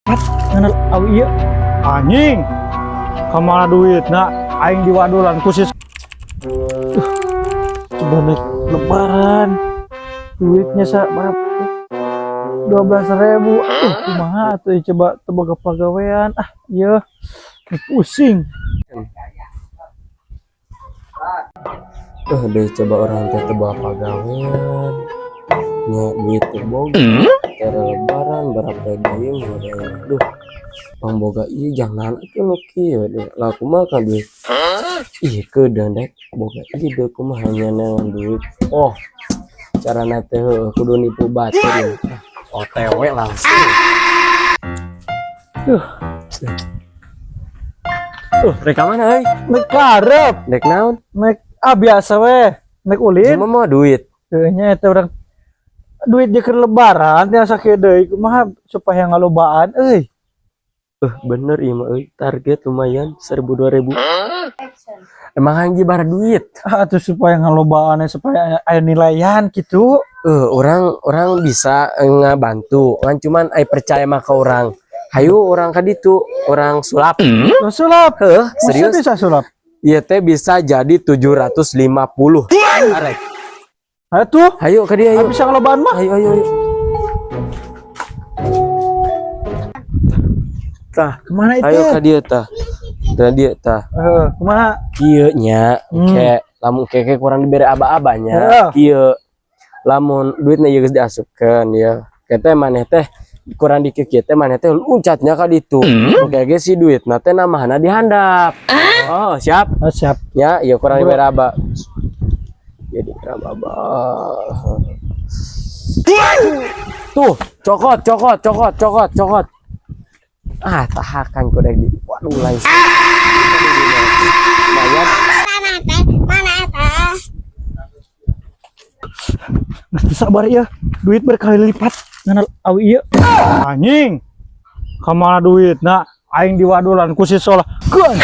Ngan awi ieu anjing. Kamana duitna aing diwadulan ku si coba naik lebaran duitnya sa berapa, 12.000. Aduh, kumaha atuh coba teu boga pagawean. Ah, ieu pusing. Deh coba orang teh teu bawa pagawean. Nya duit teu boga. Teh lebaran berapa deui mah da. Duh. Pangboga ieu jangan atuh nu kieu deh. Lah kumaha ka duit? Ih, kedeung dek boga ide kumaha nyeunang duit. Oh, carana teh heueuh kudu nipu batur ya. OTW langsung. Duh. Rek ka mana euy? Naik karep. Dek naon? Naik, ah, biasa weh naik ulin. Cuma mau duit. Kayaknya itu orang duit di keur lebaran teh asa kieu deui, kumaha supaya ngalobaan euy. Bener ieu mah euy, target lumayan 1000 2000. Emang anjing bara duit. Ah, atuh supaya ngalobaan supaya aya nilaian gitu. Orang orang bisa ngabantu, kan cuman ai percaya mah ka orang. Hayu urang ka ditu, urang sulap. Loh, sulap? Heuh, masa serius. Bisa sulap? Ieu teh bisa jadi 750. Arek. Atuh. Hayu ka dieu, ah, hayu. Bisa ngalobaan mah. Hayu, hayu, hayu. Tah, kemana itu? Hayu ka dieu tah. Tah dieu tah. Heeh, kumaha? Kieu nya, ke lamun keke kurang dibere aba-abanya, kieu. Lamun duitna ieu geus diasupkeun ya. Kete maneh teh kurang dikit kieu teh maneh teh loncatnya ka ditu. Oke ge si duitna teh namahna di handap. Oh, siap. Oh, siap. Ya, ieu kurang dibere aba. Jadi aba. Tuh, cokot, cokot, cokot, cokot, cokot. Ah, tahakan ku di. Waduh, lain. Lumayan. Geus teu sabar ya, duit berkali lipat ngan awi ieu anjing. Kamana duitna aing diwadulan ku si solah. Keun.